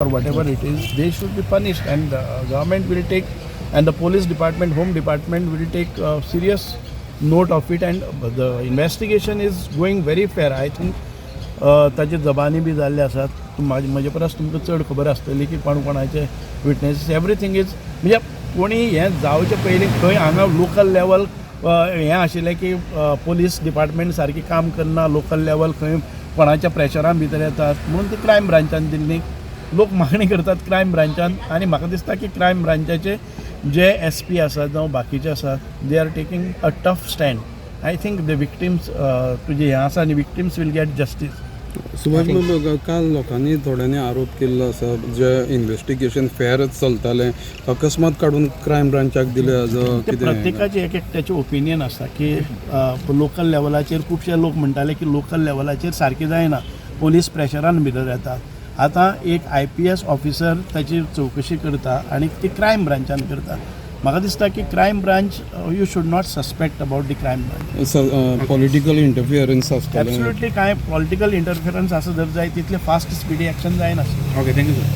Or whatever it is, they should be punished, and the government will take, and the police department, home department will take serious note of it, and the investigation is going very fair. I think ताचे जबानी बी जाल्ले आसात. म्हजे परस तुमकां चड खबर आसतली की कोण कोणाचे विटनेसीस, एवरीथींग is, म्हणजे कोणी हें जावचे पयलीं खंय हांगा लोकल लेवल हें आशिल्लें की पोलीस डिपार्टमेंट सारकी काम करना, लोकल लेवल खंय कोणाच्या प्रेशरान भितर येतात म्हणून ती क्रायम ब्रांचान दिल्ली. लोक मागणी करतात क्रायम ब्रांचान आनी म्हाका दिसता की क्रायम ब्रांचाचे जे एसपी आसात जावं बाकीचे आसात, they are taking a tough stand. I think the victims, तुजें हें आसा आनी victims will get justice. Subhash बाब, काल लोकांनी थोड्यांनी आरोप केल्लो आसा, जे इन्व्हेस्टिगेशन फेर चलतालें, अकस्मात काडून क्रायम ब्रांचाक दिले जो ते कितें? प्रत्येकाचे एक एकट्याचे ओपिनियन आसता की लोकल लेवलाचेर खुबशे लोक म्हणटाले की लोकल लेवलाचेर सारकें जायना, पोलीस प्रेशरान भितर येतात. आतां एक आयपीएस ऑफिसर ताची चवकशी करता आनी ती क्रायम ब्रांचान करता. म्हाका दिसता की crime branch, you should not suspect about the crime branch. Political interference आसतलें. एब्सोल्युटली, कांय पॉलिटिकल इंटरफिरन्स आसा जर जाय, तितलें फास्ट स्पिडी एक्शन जायनासलें. Okay, thank you sir.